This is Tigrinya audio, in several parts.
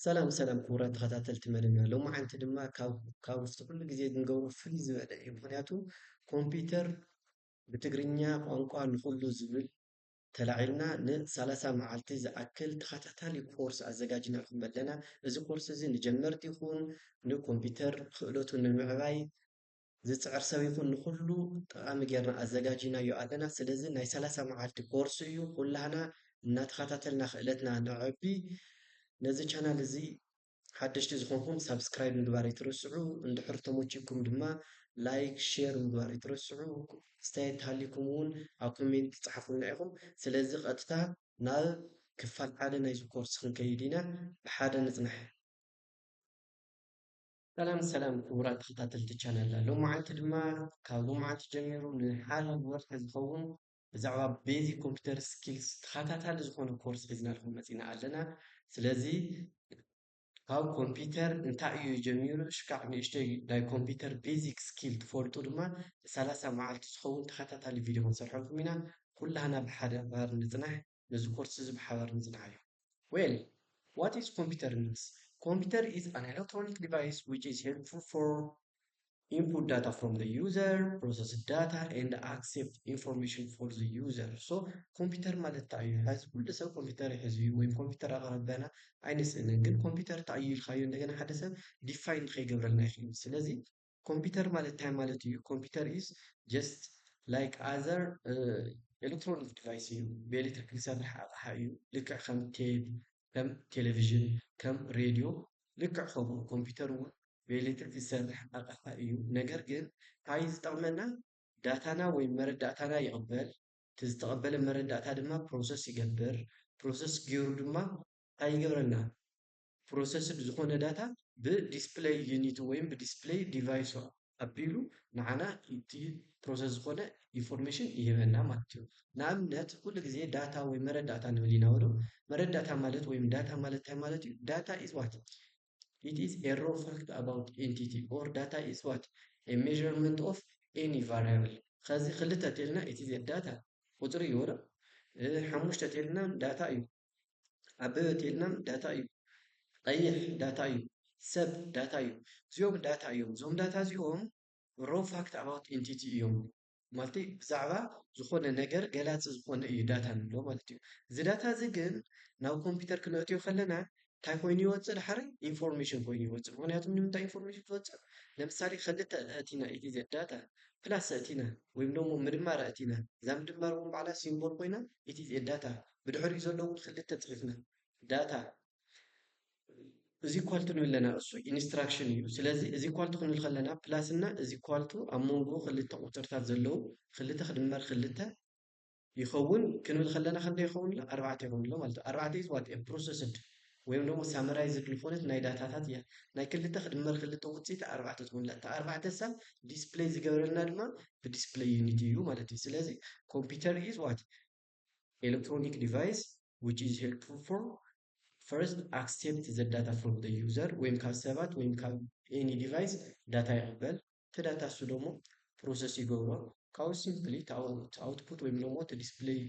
ሰላም ሰላም ክቡራት ተኸታተልቲ መደብና፣ ሎማዓንቲ ድማ ካብ ካብ ውሽጢ ኩሉ ግዜ ንገብሮ ፍልይ ዝበለ እዩ። ምኽንያቱ ኮምፒውተር ብትግርኛ ቋንቋ ንኹሉ ዝብል ተላዒልና ንሰላሳ መዓልቲ ዝኣክል ተኸታታሊ ኮርስ ኣዘጋጅናልኩም ኣለና። እዚ ኮርስ እዚ ንጀመርቲ ይኹን ንኮምፒውተር ክእለቱ ንምዕባይ ዝጽዕር ሰብ ይኹን ንኹሉ ጠቓሚ ጌርና ኣዘጋጂናዮ ኣለና። ስለዚ ናይ ሰላሳ መዓልቲ ኮርስ እዩ። ኩላህና እናተኸታተልና ክእለትና ነዕቢ። ነዚ ቻናል እዚ ሓደሽቲ ዝኾንኩም ሳብስክራይብ ምግባር ኣይትረስዑ። እንድሕር ተመችኩም ድማ ላይክ፣ ሼር ምግባር ኣይትረስዑ። ኣስተያየት ተሃሊኩም እውን ኣብ ኮሜንት ጻሓፉልና ኢኹም። ስለዚ ቀጥታ ናብ ክፋል ሓደ ናይዚ ኮርስ ክንከይድ ኢና። ብሓደ ንጽናሕ። ሰላም ሰላም ክቡራት ተኸታተልቲ ቻናልና፣ ሎማዓንቲ ድማ ካብ ሎማዓንቲ ጀሚሩ ንሓደ ወርሒ ዝኸውን ብዛዕባ ቤዚክ ኮምፒውተር ስኪልስ ተኸታታሊ ዝኾነ ኮርስ ሒዝናልኩም መፂና ኣለና። ስለዚ ካብ ኮምፒውተር እንታይ እዩ ጀሚሩ፣ ሽካዕ ንእሽተይ ናይ ኮምፒውተር ቤዚክ ስኪል ትፈልጡ ድማ ሰላሳ መዓልቲ ዝኸውን ተኸታታሊ ቪድዮ ክንሰርሐልኩም ኢና። ኩላህና ብሓደ ባር ንፅናሕ፣ ነዚ ኮርስ እዚ ብሓባር ንፅናሓዮ። Well, what is computer means? Computer is an electronic device which is helpful for input data from the user, process data, and accept information for the user. So ኮምፒውተር ማለት እንታይ እዩ? ሕዚ ኩሉ ሰብ ኮምፒውተር ይሕዝ እዩ፣ ወይም ኮምፒውተር ኣቕረበና ኣይንስእንን። ግን ኮምፒውተር እንታይ እዩ ኢልካዮ እንደገና ሓደ ሰብ ዲፋይን ከይገብረልና ይኽእል። ስለዚ ኮምፒውተር ማለት እንታይ ማለት እዩ? Computer is just like other electronic device እዩ። ብኤሌክትሪክ ዝሰርሕ ኣቕሓ እዩ። ልክዕ ከም ቴፕ፣ ከም ቴሌቪዥን፣ ከም ሬድዮ፣ ልክዕ ከምኡ ኮምፒውተር እውን ብኤሌክትሪክ ዝሰርሕ ኣቕሓ እዩ። ነገር ግን እንታይ ዝጠቕመና? ዳታና ወይ መረዳእታና ይቕበል። እቲ ዝተቐበለ መረዳእታ ድማ ፕሮሰስ ይገብር። ፕሮሰስ ገይሩ ድማ እንታይ ይገብረልና? ፕሮሰስድ ዝኾነ ዳታ ብዲስፕሌይ ዩኒቱ ወይም ብዲስፕሌይ ዲቫይሱ ኣቢሉ ንዓና እቲ ፕሮሰስ ዝኾነ ኢንፎርሜሽን ይህበና ማለት እዩ። ንኣብነት ኩሉ ግዜ ዳታ ወይ መረዳእታ ንብል ኢና። ወዶ መረዳእታ ማለት ወይም ዳታ ማለት እንታይ ማለት እዩ? Data is what? It is a raw fact about entity or data is what? A measurement of any variable. ከዚ ክልተ ተልና it is a data ቁፅሪ እዩ። ወዶ ሓሙሽተ ተልና ዳታ እዩ። ኣበበ ተልና ዳታ እዩ። ቀይሕ ዳታ እዩ። ሰብ ዳታ እዩ። እዚኦም ዳታ እዮም። እዞም ዳታ እዚኦም raw fact about entity እዮም። ማለት ብዛዕባ ዝኾነ ነገር ገላፂ ዝኾነ እዩ ዳታ ንብሎ ማለት እዩ። እዚ ዳታ እዚ ግን ናብ ኮምፒውተር ክነእትዮ ከለና እንታይ ኮይኑ ይወፅእ? ድሓር ኢንፎርሜሽን ኮይኑ ይወፅእ። ምኽንያቱም ንምንታይ ኢንፎርሜሽን ትወፅእ? ለምሳሌ ክልተ እቲና ኢቲ ዳታ ፕላስ እቲና ወይም ደግሞ ምድማር እቲና፣ እዛ ምድማር እውን ባዕላ ሲምቦል ኮይና ኢቲ ዳታ፣ ብድሕሪኡ ዘሎ እውን ክልተ ፅሒፍና ዳታ እዚ ኳልቱ ንብል ኣለና። እሱ ኢንስትራክሽን እዩ። ስለዚ እዚ ኳልቱ ክንብል ከለና ፕላስ እና እዚ ኳልቱ ኣብ መንጎ ክልተ ቁፅርታት ዘለዉ ክልተ ክድመር ክልተ ይኸውን ክንብል ከለና ክንደይ ይኸውን ኣሎ? ኣርባዕተ ይኸውን ኣሎ ማለት እዩ። ኣርባዕተ is what? A processed ወይም ደግሞ ሳመራይዝድ ዝኾነት ናይ ዳታታት እያ። ናይ ክልተ ክድመር ክልተ ውፅኢት ኣርባዕተ ትኸውን ኣላ። እታ ኣርባዕተ ሳ ዲስፕሌይ ዝገብረልና ድማ ብዲስፕሌይ ዩኒት እዩ ማለት እዩ። ስለዚ computer is what? Electronic device which is helpful for first accept the data from the user ወይም ካብ ሰባት ወይም ካብ any device ዳታ ይቕበል። እቲ ዳታ እሱ ደግሞ ፕሮሰስ ይገብሮ። ካብኡ ሲምፕሊ ኣውትፑት ወይም ደግሞ እቲ ዲስፕሌይ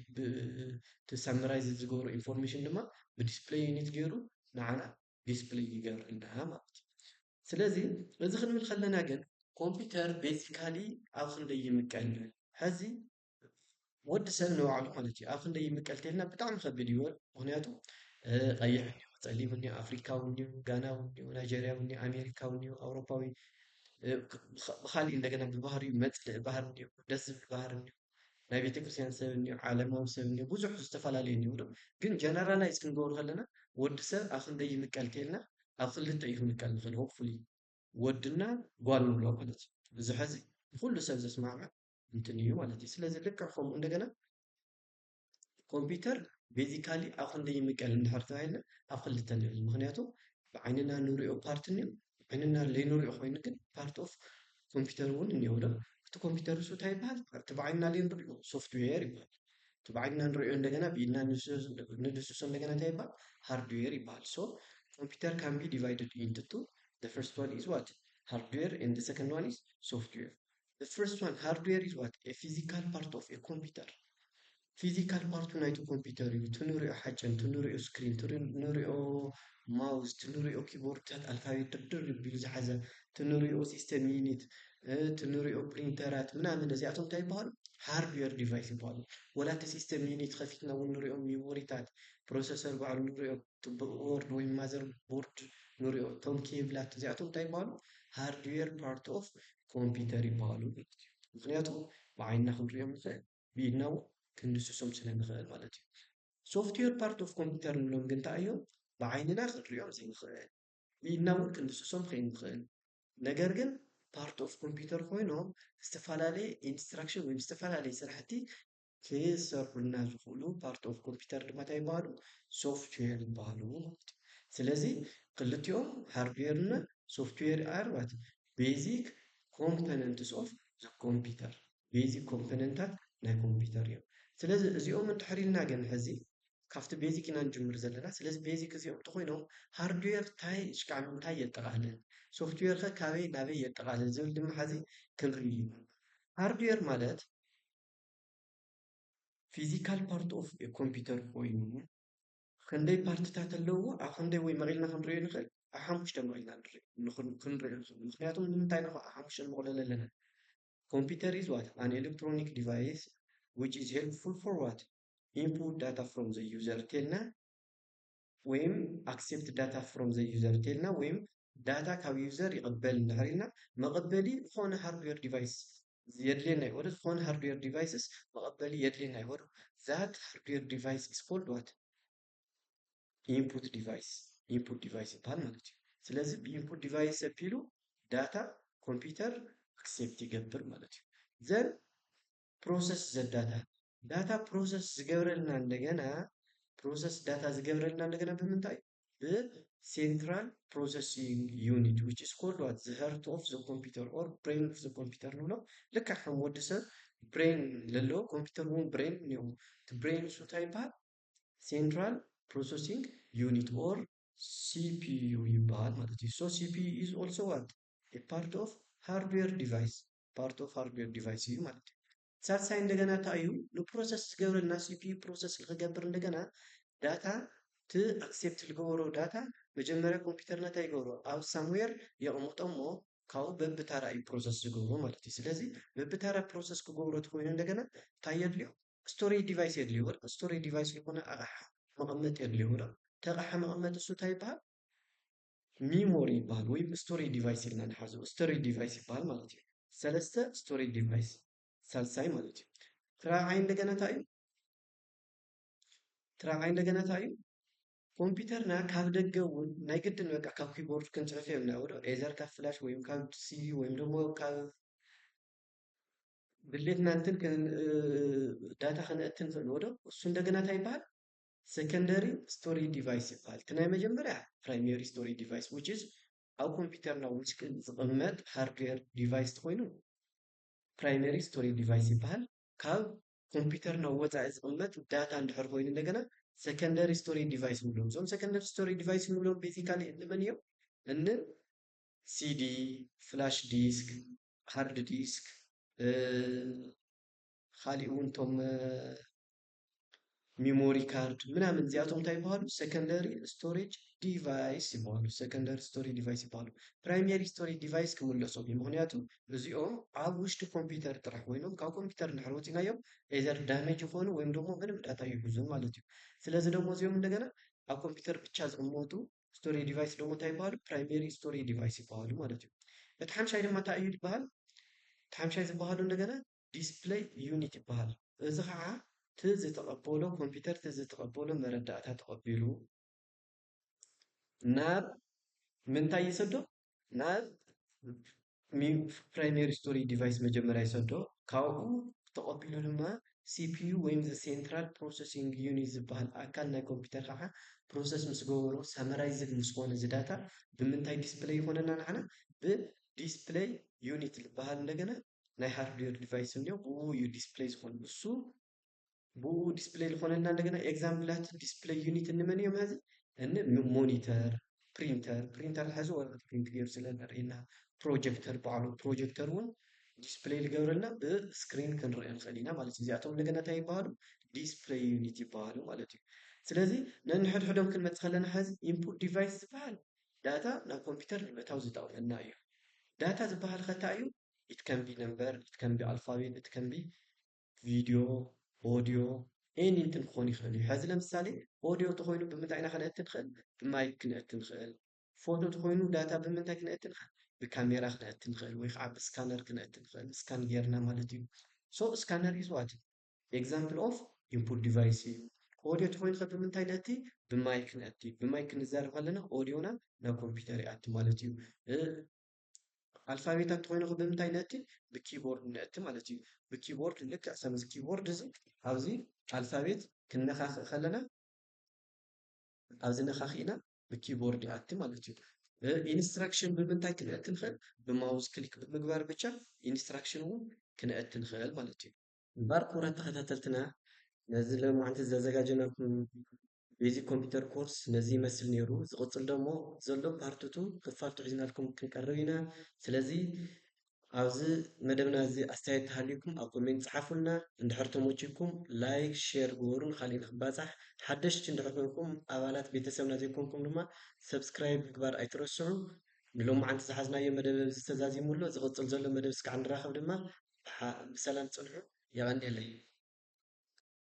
እቲ ሳመራይዝ ዝገብሮ ኢንፎርሜሽን ድማ ብዲስፕሌይ ዩኒት ገይሩ ንዓና ዲስፕሌይ ይገብረልና ማለት እዩ። ስለዚ እዚ ክንብል ከለና ግን ኮምፒውተር ቤዚካሊ ኣብ ክንደይ ይምቀል ንብል። ሕዚ ወዲ ሰብ ንባዕሉ ማለት እዩ ኣብ ክንደይ ይምቀል ተልና ብጣዕሚ ከቢድ እዩ። ምክንያቱ ቀይሕ እኒኦ፣ ፀሊም እኒኦ፣ ኣፍሪካዊ እኒኦ፣ ጋናዊ እኒኦ፣ ናይጀርያዊ እኒኦ፣ ኣሜሪካዊ እኒኦ፣ ኣውሮፓዊ ብካሊእ እንደገና ብባህሪኡ መፅልእ ባህሪ እኒኦ፣ ደስ ዝብል ባህሪ እኒኦ፣ ናይ ቤተክርስትያን ሰብ እኒኦ፣ ዓለማዊ ሰብ እኒኦ፣ ብዙሕ ዝተፈላለዩ እኒኦ። ግን ጀነራላይዝ ክንገብሩ ከለና ወዲ ሰብ ኣብ ክንደይ ይምቀል ተልና ኣብ ክልተ እዩ ክንቀል ንክእል። ሆፕፉሊ ወድና ጓል ንብሎ ማለት እዩ። እዚ ሕዚ ንኩሉ ሰብ ዘስማዕምዕ እንትን እዩ ማለት እዩ። ስለዚ ልክዕ ከምኡ እንደገና ኮምፒውተር ቤዚካሊ ኣብ ክንደይ ይምቀል እንድሕር ተባሂልና ኣብ ክልተ ንብል። ምክንያቱ ብዓይንና ንሪኦ ፓርት እኒኦ፣ ዓይንና ለይንሪኦ ኮይኑ ግን ፓርት ኦፍ ኮምፒውተር እውን እኒኦ ዶ። እቲ ኮምፒውተር እሱ እንታይ ይበሃል? እቲ ብዓይንና ለይንሪኦ ሶፍትዌር ይበሃል። እቲ ብዓይንና ንሪኦ እንደገና ብኢድና ንድስሶ እንደገና እንታይ ይበሃል? ሃርድዌር ይበሃል። So computer can be divided into two. The first one is what? Hardware and the second one is software. The first one, hardware, is what? A physical part of a computer. ፊዚካል ፓርቱ ናይቲ ኮምፒውተር እዩ። እቲ ንሪኦ ሓጨን፣ እቲ ንሪኦ ስክሪን፣ እቲ ንሪኦ ማውስ፣ እቲ ንሪኦ ኪቦርድታት ኣልፋቤት ድርድር ቢሉ ዝሓዘ፣ እቲ ንሪኦ ሲስተም ዩኒት፣ እቲ ንሪኦ ፕሪንተራት ምናምን እዚኣቶም እንታይ ይበሃሉ? ሃርድዌር ዲቫይስ ይበሃሉ። ወላ እቲ ሲስተም ዩኒት ከፊትና እውን ንሪኦ ሚሞሪታት፣ ፕሮሰሰር ባዕሉ ንሪኦ፣ ቦርድ ወይ ማዘር ቦርድ ንሪኦ፣ እቶም ኬብላት እዚኣቶም እንታይ ይበሃሉ? ሃርድዌር ፓርት ኦፍ ኮምፒውተር ይበሃሉ ማለት እዩ። ምክንያቱ ብዓይንና ክንሪኦም ንኽእል፣ ብኢድና እውን ክንድስሶም ስለ ንኽእል ማለት እዩ። ሶፍትዌር ፓርት ኦፍ ኮምፒውተር ንብሎም ግን እንታይ እዮም? ብዓይንና ክንሪኦም ዘይንኽእል፣ ብኢድና እውን ክንድስሶም ከይንኽእል፣ ነገር ግን ፓርት ኦፍ ኮምፒውተር ኮይኖም ዝተፈላለየ ኢንስትራክሽን ወይ ዝተፈላለየ ስራሕቲ ክሰርሑልና ዝኽእሉ ፓርት ኦፍ ኮምፒውተር ድማ እንታይ ይበሃሉ? ሶፍትዌር ይበሃሉ ማለት እዩ። ስለዚ ክልቲኦም ሃርድዌር እና ሶፍትዌር are what? Basic components of the computer። ቤዚክ ኮምፖነንታት ናይ ኮምፒውተር እዮም። ስለዚ እዚኦም እንድሕር ኢልና ግን ሕዚ ካብቲ ቤዚክ ኢና ንጅምር ዘለና። ስለዚ ቤዚክ እዚኦም እንተኮይኖም ሃርድዌር እንታይ እሽካዕ ምንታይ የጠቓልል፣ ሶፍትዌር ከ ካበይ ናበይ የጠቓልል ዝብል ድማ ሕዚ ክንርኢ ኢና። ሃርድዌር ማለት ፊዚካል ፓርት ኦፍ ኮምፒውተር ኮይኑ ክንደይ ፓርትታት ኣለዎ፣ ኣብ ክንደይ ወይ መቒልና ክንሪኦ ንኽእል? ኣብ ሓሙሽተ መቒልና ንሪኦ፣ ንኽን-፣ ክንሪኦ ንኽእል። ምክንያቱም ንምንታይ ንኸ ኣብ ሓሙሽተ ንመቕሎ ኣለና? Computer is what? An electronic device which is helpful for what? Input data from the user ተልና ወይም accept data from the user ተልና ወይም ዳታ ካብ ዩዘር ይቕበል እንድሕር ኢልና መቐበሊ ዝኾነ ሃርድዌር ዲቫይስ የድልየና እዩ። ዝኾነ ሃርድዌር ዲቫይስስ መቐበሊ የድልየና እዩ። That hardware device is called what? Input device። ኢንፑት ዲቫይስ ይበሃል ማለት እዩ። ስለዚ ብኢንፑት ዲቫይስ ኣቢሉ ዳታ ኮምፒውተር ኣክሴፕት ይገብር ማለት እዩ። Then process the data። ዳታ ፕሮሰስ ዝገብረልና እንደገና ፕሮሰስ ዳታ ዝገብረልና እንደገና ብምንታይ? ብሴንትራል ፕሮሰሲንግ ዩኒት which is called what? The heart of the computer or brain of the computer ንብሎ። ልክዕ ከም ወዲ ሰብ ብሬን ለለዎ ኮምፒውተር እውን ብሬን እኒኦ። እቲ ብሬን እሱ እንታይ ይበሃል? Central processing unit or C P U ይበሃል ማለት እዩ። So C P U is also what? A part of hardware device። Part of hardware device እዩ ማለት እዩ። ሳልሳይ እንደገና እንታይ እዩ? ንፕሮሰስ ዝገብረልና፣ C P U ፕሮሰስ ንክገብር እንደገና ዳታ፣ እቲ ኣክሴፕት ዝገበሮ ዳታ መጀመርያ ኮምፒውተርና እንታይ ይገብሮ? ኣብ ሳምዌር የቕምጦ እሞ ካብኡ በብታራ እዩ ፕሮሰስ ዝገብሮ ማለት እዩ። ስለዚ በብታራ ፕሮሰስ ክገብሮ ተኮይኑ እንደገና እንታይ የድልዮ? ስቶሬጅ ዲቫይስ የድልዮ። ስቶሬጅ ዲቫይስ ዝኾነ ኣቕሓ መቐመጥ የድልዮ። እቲ ኣቕሓ መቐመጥ እሱ እንታይ ይበሃል? ሚሞሪ ይበሃል፣ ወይም ስቶሬጅ ዲቫይስ ኢልና ንሓዞ። ስቶሬጅ ዲቫይስ ይበሃል ማለት እዩ። ሰለስተ ስቶሬጅ ዲቫይስ፣ ሳልሳይ ማለት እዩ። እቲ ራብዓይ እንደገና እንታይ እዩ? እቲ ራብዓይ እንደገና እንታይ እዩ? ኮምፒውተርና ካብ ደገ እውን ናይ ግድን በቃ ካብ ኪቦርድ ክንፅሕፍ የብልና ወዶ፣ ኤዘር ካብ ፍላሽ ወይም ካብ ሲዲ ወይም ደግሞ ካብ ድሌትና እንትን ክን-፣ እ፣ ዳታ ከነእትን ንኽእል ወዶ። እሱ እንደገና እንታይ ይበሃል? ሰከንደሪ ስቶሬጅ ዲቫይስ ይበሃል። እቲ ናይ መጀመርያ ፕራይሜሪ ስቶሬጅ ዲቫይስ which is ኣብ ኮምፒውተርና ውሽጢ ዝቕመጥ ሃርድዌር ዲቫይስ ተኮይኑ ፕራይሜሪ ስቶሬጅ ዲቫይስ ይበሃል። ካብ ኮምፒውተርና ወፃኢ ዝቕመጥ ዳታ እንድሕር ኮይኑ እንደገና ሰከንደሪ ስቶሬጅ ዲቫይስ ንብሎም። እዞም ሰከንደሪ ስቶሬጅ ዲቫይስ ንብሎም ቤዚካሊ እንመን እዮም? እን ሲዲ፣ ፍላሽ ዲስክ፣ ሃርድ ዲስክ፣ እ፣ ካሊእ እውን እቶም፣ እ፣ ሚሞሪ ካርድ ምናምን እዚኣቶም እንታይ ይበሃሉ? ሰከንደሪ ስቶሬጅ ዲቫይስ ይበሃሉ። ሰከንደሪ ስቶሬጅ ዲቫይስ ይበሃሉ። ፕራይሜሪ ስቶሬጅ ዲቫይስ ክምለሶም እዩ። ምክንያቱ እዚኦም ኣብ ውሽጢ ኮምፒውተር ጥራሕ ኮይኖም ካብ ኮምፒውተር እንድሕር ወፂናዮም ኤዘር ዳሜጅ ይኾኑ ወይም ደግሞ ምንም ዳታ ይጉዙን ማለት እዩ። ስለዚ ደግሞ እዚኦም እንደገና ኣብ ኮምፒውተር ብቻ ዝቕመጡ ስቶሬጅ ዲቫይስ ደግሞ እንታይ ይበሃሉ? ፕራይሜሪ ስቶሬጅ ዲቫይስ ይበሃሉ ማለት እዩ። እቲ ሓምሻይ ድማ እንታይ እዩ ዝበሃል? እቲ ሓምሻይ ዝበሃሉ እንደገና ዲስፕሌይ ዩኒት ይበሃል። እዚ ከዓ እቲ ዝተቐበሎ ኮምፒውተር እቲ ዝተቐበሎ መረዳእታ ተቐቢሉ ናብ ምንታይ ይሰዶ? ናብ ሚ-፣ ፕራይሜሪ ስቶሬጅ ዲቫይስ መጀመርያ ይሰዶ። ካብኡ ተቐቢሉ ድማ ሲ ፒ ዩ ወይም ዘ ሴንትራል ፕሮሰሲንግ ዩኒት ዝበሃል ኣካል ናይ ኮምፒውተር ከዓ ፕሮሰስ ምስ ገበሮ፣ ሳመራይዝድ ምስ ኮነ እዚ ዳታ ብምንታይ ዲስፕሌይ ይኾነና ንዓና? ብዲስፕሌይ ዩኒት ዝበሃል እንደገና ናይ ሃርድዌር ዲቫይስ እንዲዮ ብኡ እዩ ዲስፕሌይ ዝኾነ። እሱ ብኡ ዲስፕሌይ ዝኾነልና እንደገና ኤግዛምፕላት ዲስፕሌይ ዩኒት እንመን እዮም? ሀዚ እን ም-፣ ሞኒተር፣ ፕሪንተር፣ ፕሪንተር ሐዚ ወረቀት ፕሪንት ገይሩ ስለ ዘርእየና፣ ፕሮጀክተር ባዕሉ፣ ፕሮጀክተር እውን ዲስፕሌይ ዝገብረልና ብስክሪን ክንርኢ ንኽእል ኢና ማለት እዩ። እዚኣቶም እንደገና እንታይ ይበሃሉ? display unit ይበሃሉ ማለት እዩ። ስለዚ ነንሕድሕዶም ክንመጽእ ከለና፣ ሕዚ input device ዝበሃል ዳታ ናብ ኮምፒውተር ንምእታው ዝጠቕመና እዩ። ዳታ ዝበሃል ከታ እዩ፣ it can be number, it can be alphabet, it can be video, audio, anything ክኾን ይኽእል እዩ። ሕዚ ለምሳሌ ኦዲዮ ተኾይኑ ብምንታይ ኢና ክነእቲ ንኽእል? ብማይክ ክነእቲ ንኽእል። ፎቶ ተኾይኑ ዳታ ብምንታይ ክነእቲ ንኽእል? ብካሜራ ክነእቲ ንኽእል ወይ ከዓ ብስካነር ክነእቲ ንኽእል። ስካን ጌርና ማለት እዩ። So scanner is what? Example of input device እዩ። ኦዲዮ ተኾይኑ ከ ብምንታይ ነእቲ? ብማይክ ነእቲ። ብማይክ ክንዛረብ ከለና ኦዲዮና ናብ ኮምፒውተር ይኣቲ ማለት እዩ። እ፣ ኣልፋቤታት ተኾይኑ ከ ብምንታይ ነእቲ? ብኪቦርድ ነእቲ ማለት እዩ። ብኪቦርድ ልክዕ ከምዚ ኪቦርድ እዚ ኣብዚ ኣልፋቤት ክንነካኽእ ከለና ኣብዚ ነካኺእና ብኪቦርድ ይኣቲ ማለት እዩ። ኢንስትራክሽን ብምንታይ ክነእቲ ንኽእል? ብማውስ ክሊክ ብምግባር ብቻ ኢንስትራክሽን እውን ክነእቲ ንኽእል ማለት እዩ። እምበር ክቡራት ተኸታተልትና፣ ነዚ ለማዓንቲ ዘዘጋጀናልኩም ቤዚክ ኮምፒውተር ኮርስ ነዚ ይመስል ነይሩ። ዝቕጽል ደሞ ዘሎ ፓርት ቱ ክፋል ቱ ሒዝናልኩም ክንቀርብ ኢና። ስለዚ ኣብዚ መደብና እዚ ኣስተያየት ተሃልዩኩም ኣብ ኮሜንት ጸሓፉልና። እንድሕር ተመችኩም ላይክ፣ ሼር ግበሩ ንኻልእ ንክባጻሕ። ሓደሽቲ እንድሕር ኮንኩም ኣባላት ቤተሰብና ዘይኮንኩም ድማ ሰብስክራይብ ምግባር ኣይትረስዑ። ንሎማዓንቲ ዝሓዝናዮ መደብ ኣብዚ ተዛዚሙ ኣሎ። ዝቕጽል ዘሎ መደብ እስካዕ ንራኸብ ድማ ብሓ-፣ ብሰላም ጽንሑ። የቐንየለይ።